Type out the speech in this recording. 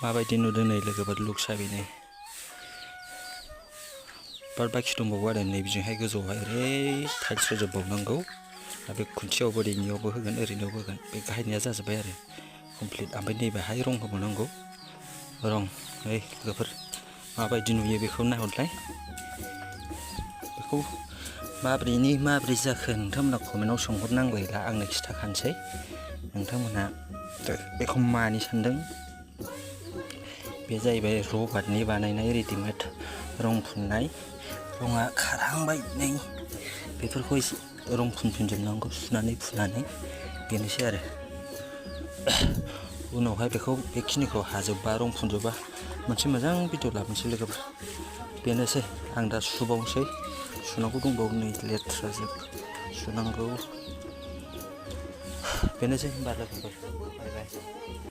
माबायदि नुदों नै लोगोफोर लुक्सआ बेनो बाद बाखि दंबावो आरो नै बिजोंहाय गोजौआवहाय ओरै टाइल्स होजोबबावनांगौ दा बे खुन्थियावबो ओरैनियावबो होगोन ओरैनियावबो होगोन बे गाहायनिया जाजोब्बाय आरो कमप्लिट ओमफ्राय नैबेहाय रं होबावनांगौ रं ओइ लोगोफोर माबायदि नुयो बेखौ नाहरलाय बेखौ माब्रै जाखो नोंथांमोना कमेन्टआव सोंहरनांगौ गैला आंनो खिथाखानोसै नोंथांमोनहा बेखौ मानि सानदों बे जाहैबाय रबारनि बानायनाय रेडिमेड रं फुननाय रङा खारहांबाय नै बेफोरखौ एसे रं फुनफिनजोबनांगौ सुनानै फुनानै बेनोसै आरो उनावहाय बेखौ बेखिनिखौ हाजोबबा रं फुनजोबबा मोनसे मोजां भिडिअ लाबोनोसै लोगोफोर बेनोसै आं दा सुबावनोसै सुनांगौ दंबावो नै लेथ्राजोब सुनांगौ बेनोसै होनबा लोगोफोर बाय बाय